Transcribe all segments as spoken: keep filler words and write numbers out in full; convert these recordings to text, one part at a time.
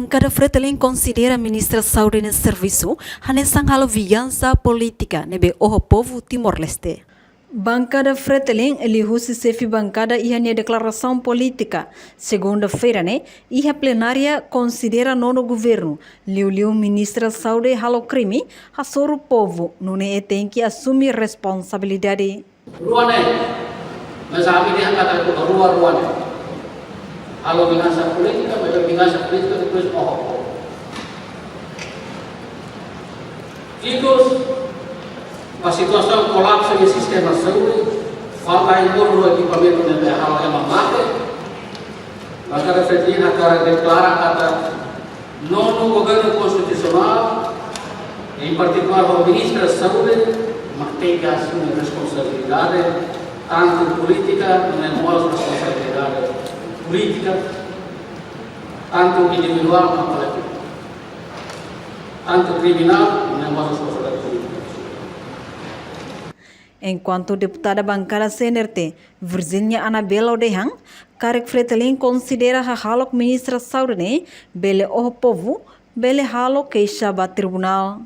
Bankada Fretilin konsidera Ministra Saúde nia servisu hanesan halo vingansa polítika ne'ebé oho povu Timor-Leste. Bankada Fretilin, liuhusi xefe bankada iha nia deklarasaun polítika, segunda-feira ne'e, iha plenária konsidera nonu governu, liuliu Ministra Saúde halo krime, hasoru povu, nune'e tenke asume responsabilidade. Rua ne'e, mas ami dehan katak rua, rua ne'e. Halo vingansa polítika, mas vingansa polítika depois oho. Ikus, ba situasaun kolapsu iha sistema saúde, falta impor no ekipamentu ne'ebé halo ema mate, Bankada Fretilin hakarak deklara katak nonu governu konstitusionál, em partikulár ho Ministra Saúde, mak tenke asume responsabilidade, tantu polítika, nune'e mós responsabilidade polítika, tantu individuál no koletivu. Tantu kriminál, nune'e mós responsabilidade polítika. Enkuantu deputada bankada C N R T, Virginia Anabela dehan, karik Fretilin konsidera hahalok Ministra Saúde ne'e bele oho povu, bele halo keixa ba tribunál.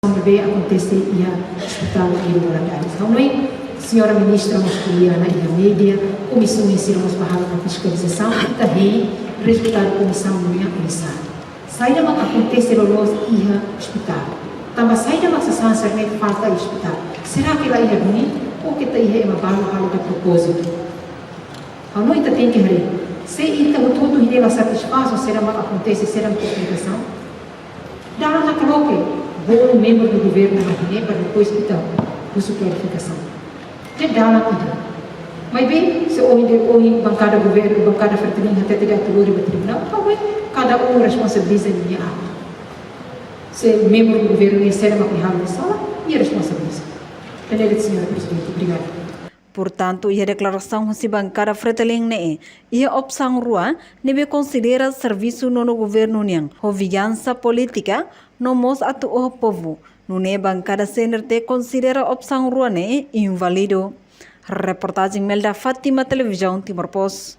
Ne'ebé akontese iha Hospital Guido Valadares. Ha'u hanoin, señora ministra mós ko'alia ona iha média, komisaun sira mós bá halo ona fiskalizasaun, ita hein rezultadu komisaun nian oinsá. Saida mak akontese loloos iha ospitál? Tanba saida mak sasán sira-ne'e falta iha ospitál? Será que la iha duni? Ou keta iha ema balu halo de propósito? Ha'u hanoin ita tenke haree. Se ita hotu-hotu hein la satisfás ho saida mak akontese, saida mak esplikasaun, dalan hakloke, bolu membru do governu ba ne'e para depois ita husu klarifikasaun. Ne'e dalan ida. Maibé, se ohin de'it, ohin bankada governu, bankada Fretilin hatete atu lori ba tribunál, ha'u hanoin, kada um responsabiliza nia atu. Se membru do governu ne'e saida mak nia halo ne'e sala, nia responsabiliza. Ne'e de'it, señora Prezidente. Obrigada. Portantu, iha deklarasaun husi bankada Fretilin ne'e, iha opsaun rua, ne'ebé konsidera servisu nonu governu nian ho vingansa polítika, no mós atu oho povu, nune'e bankada C N R T konsidera opsaun rua ne'e inválidu. Reportajen Melda Fátima, Televizaun Timor Post.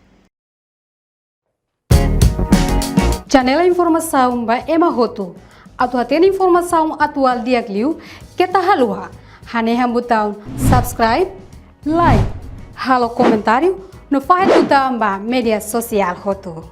Janela informasaun ba ema hotu. Atu hatene informasaun atuál di'ak liu, keta haluha hanehan butaun subscribe, like, halo komentáriu, no fahe tutan ba média sosiál hotu.